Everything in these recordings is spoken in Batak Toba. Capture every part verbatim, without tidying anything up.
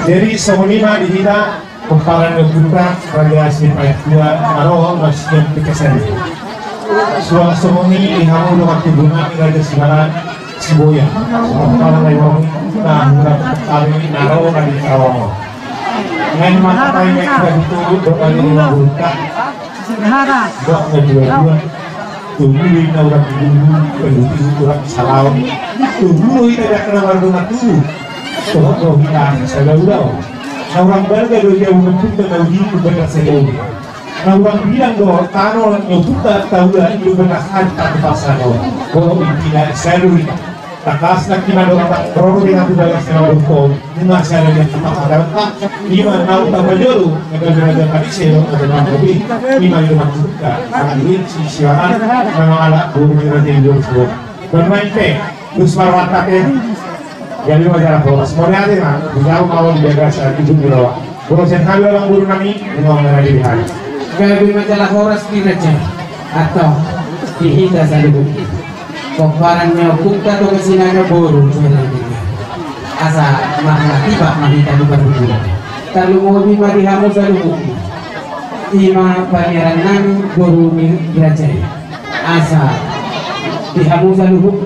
Jadi songon i ma di hita pomparan ni ompunta Raja Sipaetua na ro marsian pekesari. Suang songon i di hamu dongan tubu nami Raja Sibalan Siboya. Pomparan ni ompunta na hula kami na ro na di Tawang. Ngai ma tatai ngai kita betul doa ni ompunta. Dok na dua-dua. Tubu do hita urang di Luwu, panduti urang Salaon. Tubu do hita dakdanak mardongan tubu. Sohot do hita sada ulaon. Na urang balga do hita urang punta na uli umbahen sada ulaon. Na urang bilang do tano ni ompunta taula i umbahen sada pasano. Bo intina sada do hita. Tangkas nangkin adong roro di na tu bagas na adong tol. Ima sada ni tempat adong tak. Ima naung tapajolo. Ada berada kami selo ada nang kopi. Ima itu maksudka. Anak duit si siaran. Memang anak guru di raja ibu semua. Bermain pe. Terus marwata pe. Jadi wajar aku. Semuanya ada mah. Bisa mau dijaga saat itu di bawah. Bosen hami amang boru nami, ngomong lagi di hami. Gabe ma jala horas di raja, atau di hita saluhut. Pomparan ni ompunta do sinanga boru, asa marlatibak ma hita di parhubungan. Tarlumobi ma di hamu saluhut. Ima pangeran nami boru ni raja i. Asa di hamu saluhut.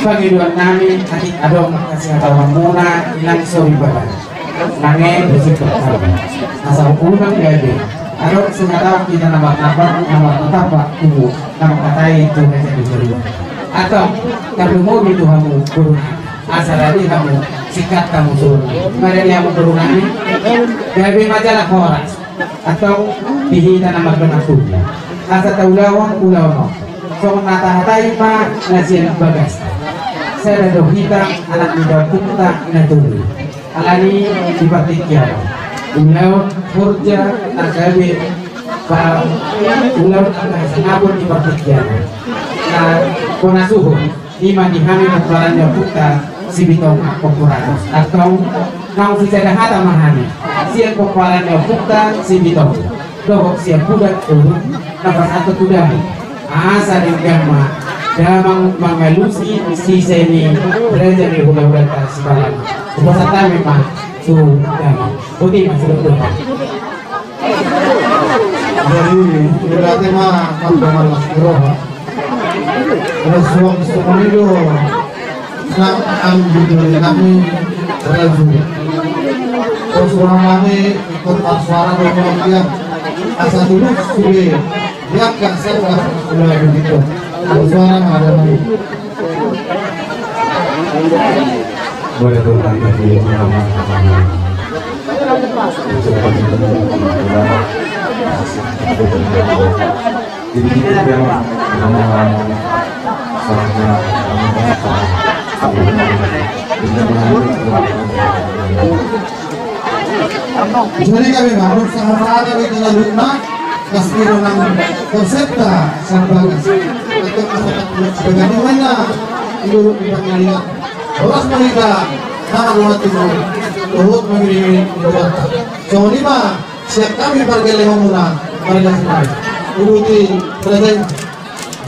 Pangidoan nami, atik adong angka sihatahononmuna, inang sori badan. Nange, bisi pertama. Asa unang gabe. Adong sihatahon hita na martamba, na martamba, tubu, na mangkatai, tu raja di baruan. Atau, tarlumobi tu hamu, boru nami. Asa rade hamu, singkat hamu suruh. Mari hamu boru nami. Gabe ma jala horas. Atau di hita na mardongan tubu. Asa taulahon ulaon on. Songon na tahatai ma na sian bagas. Sada do hita anak ni ompunta na tolu. Alani di partingkian. Ulaon horja na gabe pa ulaon angka hasangapon di partingkian. Na bona suhut. Ima di hami pomparan ni ompunta Sibitong Komporanos. Atau naung sisada hata ma hami sian pomparan ni ompunta Sibitong dohot sian budak uhum na pasahathon tu damang. Asa denggan ma damang mangalusi sise ni raja ni hulahulanta Sibalan. Hupasahat hami ma tu damang. Boti ma sudah. Jadi, berarti mah kan dengan Mas Bro, ha? Terus suami suami itu, nak ambil dari kami, terus suami kami ikut suara dua dia, asal dulu sudah dia kasar lah, sudah begitu. Suara ada lagi. Jadi kami baru sama-sama kita lalu nak. Maski dengan konsepta sabar. Atau kata-kata sebagai mana? Dulu di pengadilan. Horas ma hita, nama dua tujuh. Luhut mengiringi dua. Songon i ma, siap kami pargelehonmuna, pargelehonmuna. Uruti kerajaan.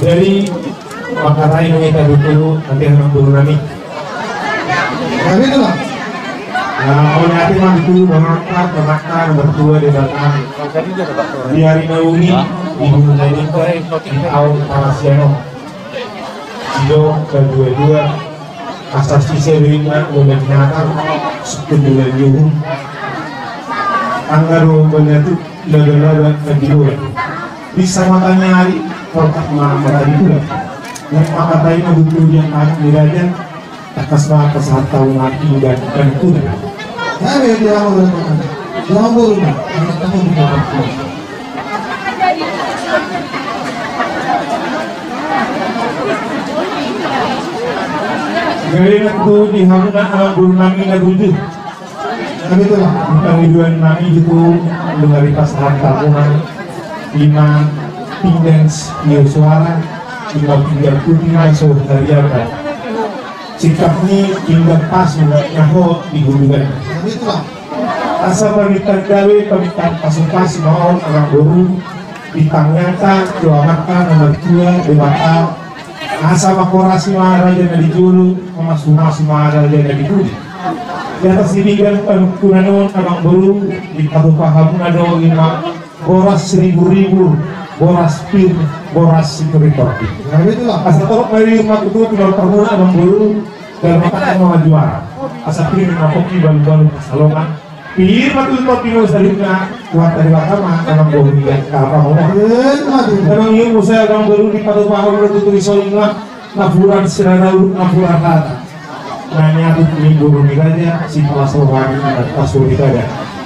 Jadi, mangkatai ma hita di tolu, nanti anak guru nami. Nah, gitu, Bang. Nah, mauliate ma di tolu, bangakta, bangakta, na martua, Debata. Di ari na uli, di bulan na ini, di tahun parasian on. Sidok, kedua-dua, asa sise do inna, bola binatang, sukun bola ni uhum. Angga do bola tu, laba-laba, na di bola. Bisa matanya ari, portak ma mata di bola. Yang mata tadi mah butuh dia anak di raja, takas ma pasahat tahu mati dan, dan kuda. Kami di awal berapa? Jangan bola, anak tahu di bawah. Gari nak tu di hamuna alam burung nami na butuh. Pangidoan nami di tu, dung ari pasahat tamu na, ima pinggan tio suara, ima pinggan putih na so hariaga. Sikap ni pinggan pasu na ho di huluan. Asa pamintaan gabe, pamintaan pasu-pasu ma on anak boru, di tangiangta, tu amanta, na martua, Debata, Asa mangkorasi ma raja na di jolo, mamasumasu ma raja na di pudi. Di atas ni pinggan panungkunan on, amang boru, dipatupa hamuna do i ma boras ribur-ribur, boras pir, boras sitorbi-torbi. Asa torop ma i ma tutu, tulang parmuna, amang boru, dalam otak ma juara. Asa pir ma pongki balu-balu Pansalongan. Pir ma tutu topi nang saluhutna, Tuhanta Debata ma na manggohi angka pangolongan. Emang i muse, amang boru, dipatupa hamuna tutu isoling ma napuran sinaraut, napuran rata. Na niaput ni boru ni raja, sipalas roha ni, sipalas roha ni raja.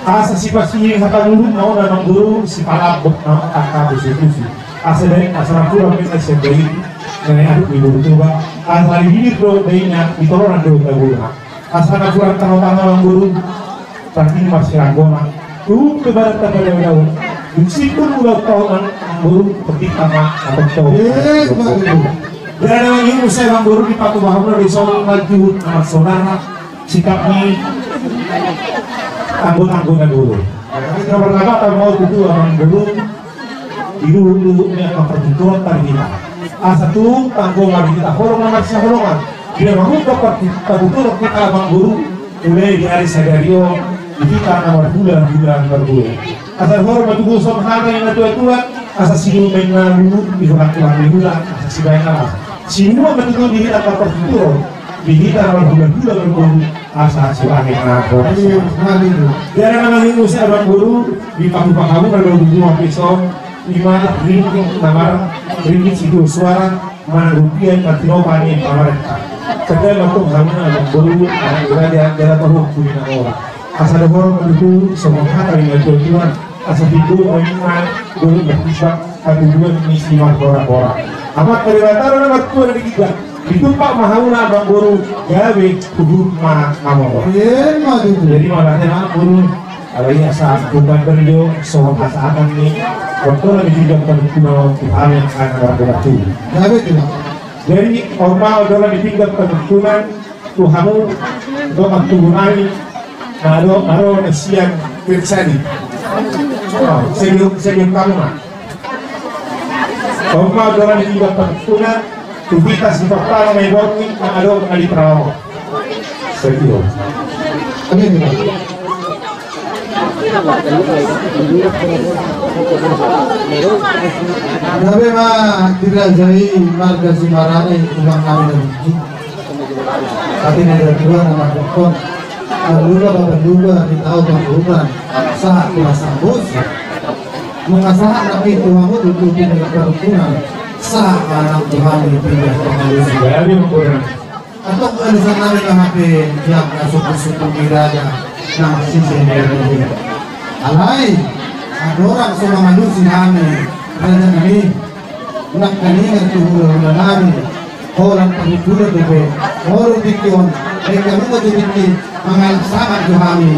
Asa sipasihi hata mulak ma on, amang boru, sipalambok ma angka pusu-pusu. Asa da-, asa napuran ma i na sian dainna, na niaput ni boru Toba. Asa di bibir do dainna, di tolonan do tabona. Asa napuran tano-tano, amang boru, tangkil marsilanggona. Tung pe badan tapadaodao. Dung simpul ulaonta on, amang boru, petik ama atau tau. Eh, betul. Jadi, amang boru, dipatupa hamuna do isoling ma juhut na marsaudara, sikap ni anggota-anggota boru. Jadi, nomor lama, amang boru, tutu, amang boru, di luhut-luhut ni angka partuturon tadi hita. Asa tung tanggo ma di hita holong na marsihaholongan. Di na mangungkap parti-, partuturon hita, amang boru, mulai di ari sadari on, di hita na marhula-hula marboru. Asa hormat tu boson hata ni na tua-tua, asa sinuman na luhut di hula-hula ni hula, asa sibahen na las. Sinuman ma tutu di hita angka partuturon. Di hita na marhula-hula marboru, asa sibahen na las. Iya, betul. Jadi, amang boru, dipatupa hamuna do tutu, amang boru, i ma ringgit na mar-, ringgit sitio suara, manang rupia na tinopa ni pamarenta. Ketel ma tutu hamuna, amang boru, anak raja, jala pahompu ni na mora. Asa dohonon ma tutu songon hata ni na tua-tua, asa pintu ma i ma, boru berpisah, hatuduan ni si marhora-hora. Amanta Debata do na martua di ginjang. Ditumpak ma hamuna, amang boru, gabe huhut ma na mora. Emma tutu. Jadi, mauliate ma, amang boru. Alai asa tumpak do songon hasahatan ni, on do na di pinggan panungkunan tu hami angka na marhormat. Gabe tutu. Jadi, on ma on do na di pinggan panungkunan tu hamu, dohot tubu nami, na ro, na ro na sian Pirsani. Oh, senior, senior kamu ma. On ma on do na di pinggan panungkunan, tu hita sipapalang na i borngin, na adong na di parao. Senior. Amin. Gabe ma di raja i marga Simarani, tulang nami na uli. Tapi na tua-tua na mandok on, marluga ma marluga di tao pangurungan, sahat tu hasahatan. Nunga sahat nangkin tu hamu tutu di pinggan panungkunan, sahat ma nang tu hami di pinggan pangalusi. Antong alusan nami ma hape di angka suku-suku ni raja na marsise di raja i. Alai andorang so mangalusi hami, raja nami, nangkaningan tu hula-hula nami, holan parhundul dope, molo tingki on, baen hamu ma jo tingki mangalap sangap jo hami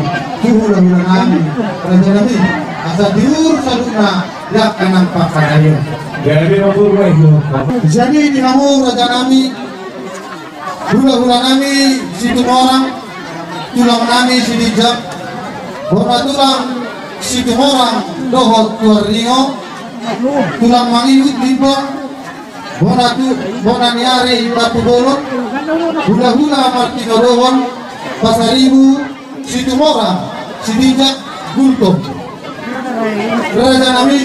tu hula-hula nami, raja nami, asa tiur saluhutna di angka na pangkataion. Jadi, ma boru, jadi di hamu, raja nami, hula-hula nami Situmorang, tulang nami Sitinjak, bona tulang Situmorang dohot Tuan Ringo, tulang mangihut Limbong, bona tu, bona ni ari Batu Bolon, hula-hula martinodohon Pasaribu, Situmorang, Sitinjak, Gultom. Raja nami,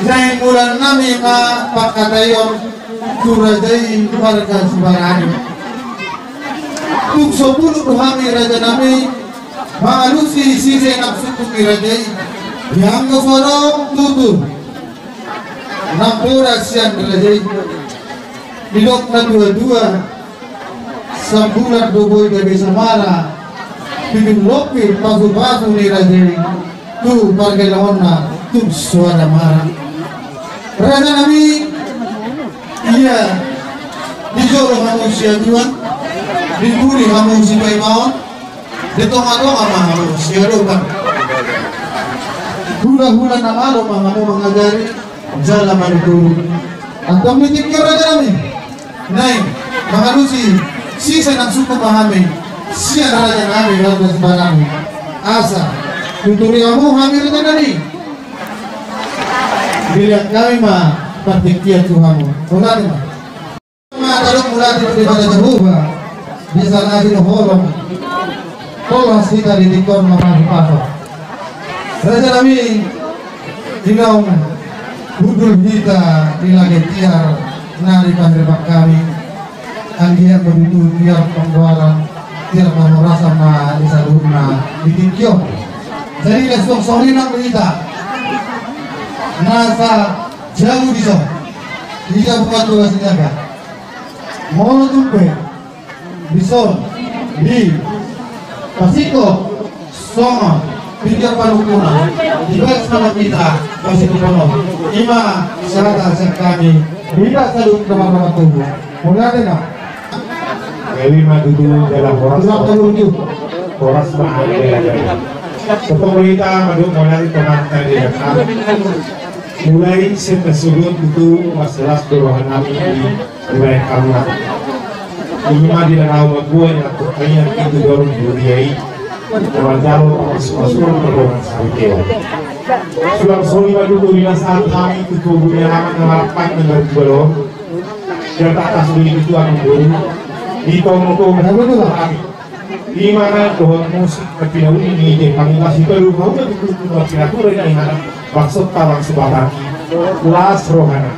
naeng ulaon nami ma pangkataion tu raja i marga Sibarani. Tung so bulung do hami, raja nami, mangalusi sise nang sungkun ni raja i. Di angka so adong tutu na poda sian raja i. Didok na tua-tua, sambulan do boi gabe samara, pitung lompit pasu-pasu ni raja i tu pargellenganna tu soada mara. Raja nami, ia di jolo hamu siaduan, di pudi hamu sipaimaon, di tonga-tonga ma hamu siadopan. Hula-hula na malo ma hamu mangajari, jala manuturi. Antong di tingki on, raja nami, naeng mangalusi sise nang sungkun ma hami sian raja nami, raja Sibarani. Asa tuturi hamu hami, raja nami. Dilehon hami ma partingkian tu hamu. Mauliate ma. Mauliate tu Debata Jahowa, di sana di holong. Tolong sita di tikon ma pasu-pasu. Raja nami, di naung hundul hita di lage tiar na dipaherbang hami. Anggiat ma tutu tiar panggoaran, tiar parhorasan ma di saluhutna di tingki on. Jadi, laos songon i nang hita. Nasa jabu dison. Hita bukan tugas jaga. Molo tung pe dison dipasingkop songon pinggan panungkunan, dibaen songon hita pasingkop on. I ma sahata sian hami, hita saluhut na marhaha tubu. Mauliate ma. Jadi ma tutu dalam horas. Dalam horas. Horas ma dalam. Ketemu hita madung mauliate teman tadi ya. Mulai sian suhut tutu, las-las do roha nami di Dibaen hamu na. Ima di na naung mambuat na tu haian itu dorong di huria i. Manjalo pasu-pasu pardongan saripeon. Sulang soli ma tutu di na sahat hami tu tobu ni alaman na marpat na marjual on. Jatah tas do itu tu amang boru. Di tomo-tomo hami. Ima na dohot musik na pinauli ni Jepang, ima sipalua hau na tutu na pinature ni hana. Maksud tawang subataki. Las rohana.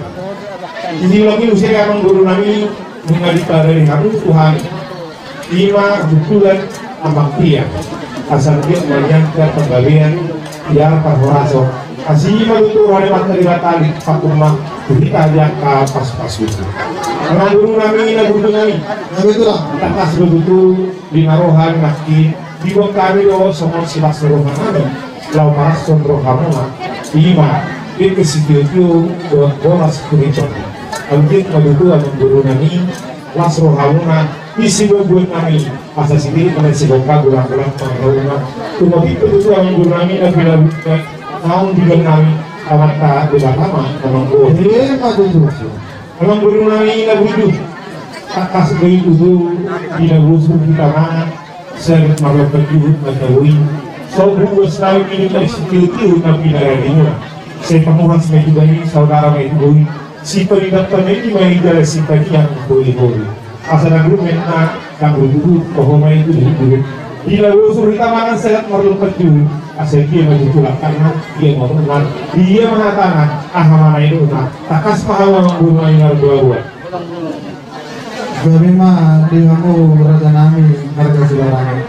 Di loki use amang boru nami, nunga dipadari hamu Tuhan. Ima kebetulan amang pia. Asal dia melihat pembagian biar parhoraso. Asi ima tutu rohana mata di batali pakumma. Kita ajak ka pas-pas itu. Amang boru nami, na boru nami. Na betul. Tangkas betul. Di na roha nangkin, diboan hami do songon silas roha nami, laho parashon rohamuna, ima, dengke sitio-tio dohot boras tu hita. Anggiat ma tutu amang boru nami, las rohamuna, disi boan nami, asa sititi ma sigompa golang-golang pangarahutna, tumapik ma tutu amang boru nami, na pinauli, naung dibaen nami, Amanta Debata ma, amang boru. Ima tutu. Amang boru nami na burju, tangkas do i tutu, di na bosur hita mangan, sahat marlompan juhut ma tabo i, so buas nami minum air sitio-tio na pinarade muna. Sai panuhas ma i tu bani, saudara ma i tu bohi, sipanindanghon ma i jala sipanindanghon holi-holi. Asa na guru menna, na guru-guru, toho ma i tu guru-guru. Di na bosur hita mangan sahat marlompan juhut, asa dia ma tutu langkatna, dia ma unokna, dia ma hatana, aha ma na nidokna. Tangkas ma hamu amang boru nami na marboa-boa. Gabe ma di hamu raja nami marga Sibarani.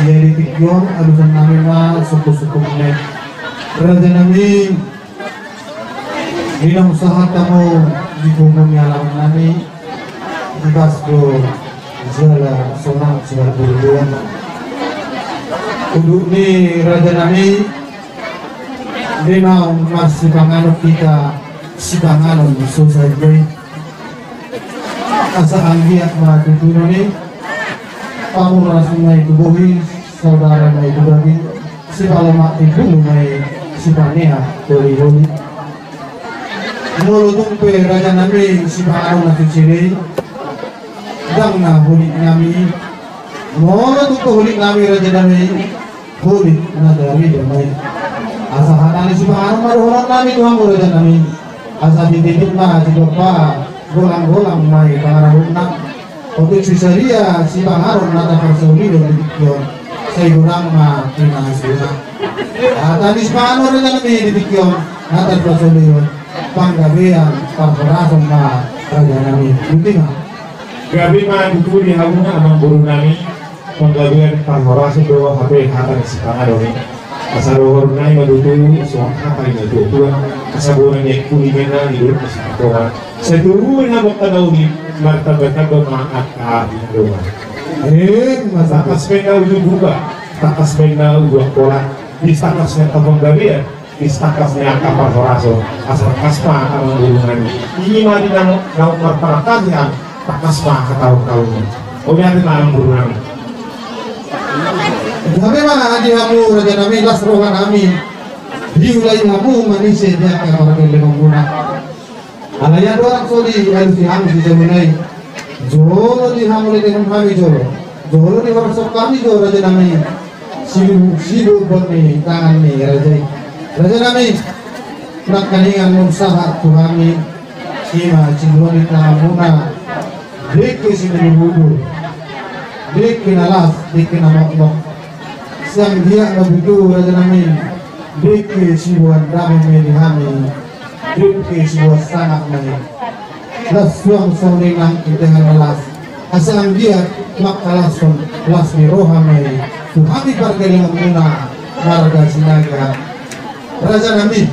Ia di tingki on alusan nami ma sungkun-sungkun ni raja nami. Di naung sahat hamu di gogo ni alaman nami, di bas do jala sonang simarburuan. Udut ni raja nami, di naung marsipanganon hita, sipanganon so sae. Asa anggiat ma tutu nami, pamuras ma i tu bohi, saudara ma i tu daging, sipalomak timbulu ma i sipanea holi-holi. Molo tung pe raja nami sipanganon na sude i, ndang na holit nami. Molo tung pe holit nami raja nami, holit na tarida ma i. Asa hata ni sipanganon ma dohonon nami tu hamu raja nami. Asa titip ma sigompa golang-golang ma i pangarahutna. Otik si sadia sipanganon na taparsaulihon di tingki on, sai godang ma pinasuna. Hata ni sipanganon raja nami di tingki on na taparsaulihon, panggabean parhorason ma raja nami. Boti ma. Gabe ma tutu di hamuna amang boru nami, panggabean parhorason do hape hata ni sipanganon i. Asa dohonon nami ma tutu songon hata ni natua-tua, asa bona ni angkuli mena ni dolok ni sipanganon. Sai tubu ni hamuna angka na uli, martamba-tamba ma angka hinadoman. Tangkas ma inna uju buka, tangkas ma inna uju angkola, di tangkas ma inna panggabean, di tangkas ma inna angka parhorason, asa tangkas ma amang boru nami. Ima di naung marpanangkasi an, tangkas ma hataon-taon. Oke, ate ma amang boru nami. Gabe ma di hamu raja nami, las roha nami. Diulai hamu manise di angka pargellengonmuna. Alai adong soli alusi hamu sijolona i. Jolo di hamu letehon hami jolo. Jolo di horashon hami jolo raja nami. Sibu, sibu bon ni tangan ni raja i. Raja nami. Nangkaningan naung sahat tu hami, ima siboan ni tanganmuna, dengke sibudubudu, dengke na las, dengke na mokmok. Sian dia na butuh raja nami, dengke siboan dame ma i di hami, dengke siboan sangap ma i. Las suang songon i nang ite hami las. Asa anggiat mangkalashon las ni roha ma i tu hami pargellengonmuna marga Sinaga. Raja nami,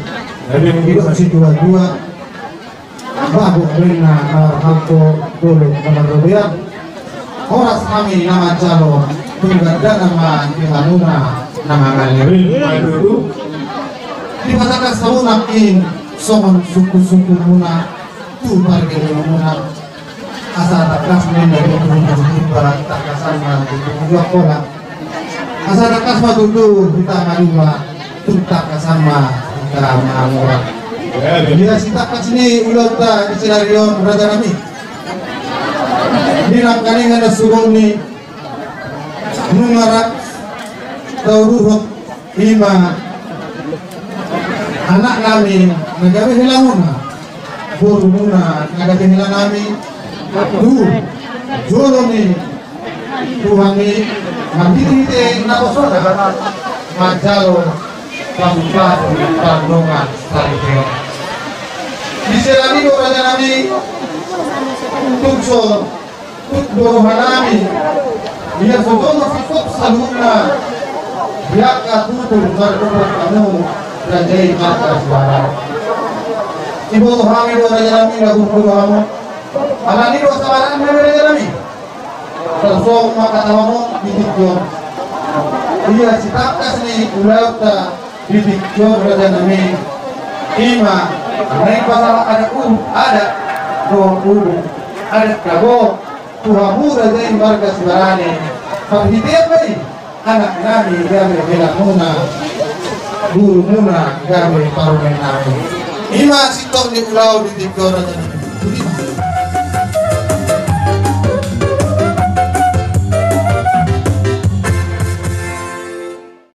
didok situatua, bagot do inna na marhalto, dolok na marrobean. Horas hami na manjalo, tung gandana ma di hamuna na mangalehon. Dipatangkas hamu nangkin songon sungkunsungkunmuna tu pargellengonmuna. Asa tangkas ma inna di ujung-ujung jumpa, tangkasan ma tutu ujung hola. Asa tangkas ma tutu hita maduma, tung tangkasan ma hita mangura. Ia sitangkas ni ulaonta di sadari on raja nami, di nangkaningan na suruon ni nunga rap tau ruhut ima anak nami na gabe helamuna, borumuna na gabe hela nami, tu jolo ni Tuhan i marhitehite naposona manjalo pasu-pasu pardongan saripeon. Di siala ni i do raja nami, tung so tuk do roha nami. Ia so jolo singkop saluhutna di angka tutur margogo hamu raja i marga Sibara. Iboto hami do raja nami na gurguru hamu. Alani do sabaran nami raja nami. Tarsongon ma hata hamu di tingki on. Ia sitangkas ni ulaonta di tingki on raja nami. Ima naeng pasahat adat, adat dohot ubu, adat tabo tu hamu raja i marga Sibarani. Parhitean ma i anak nami gabe helamuna, borumuna gabe parumaen nami. Ima sintong ni ulaon di tingki on raja nami.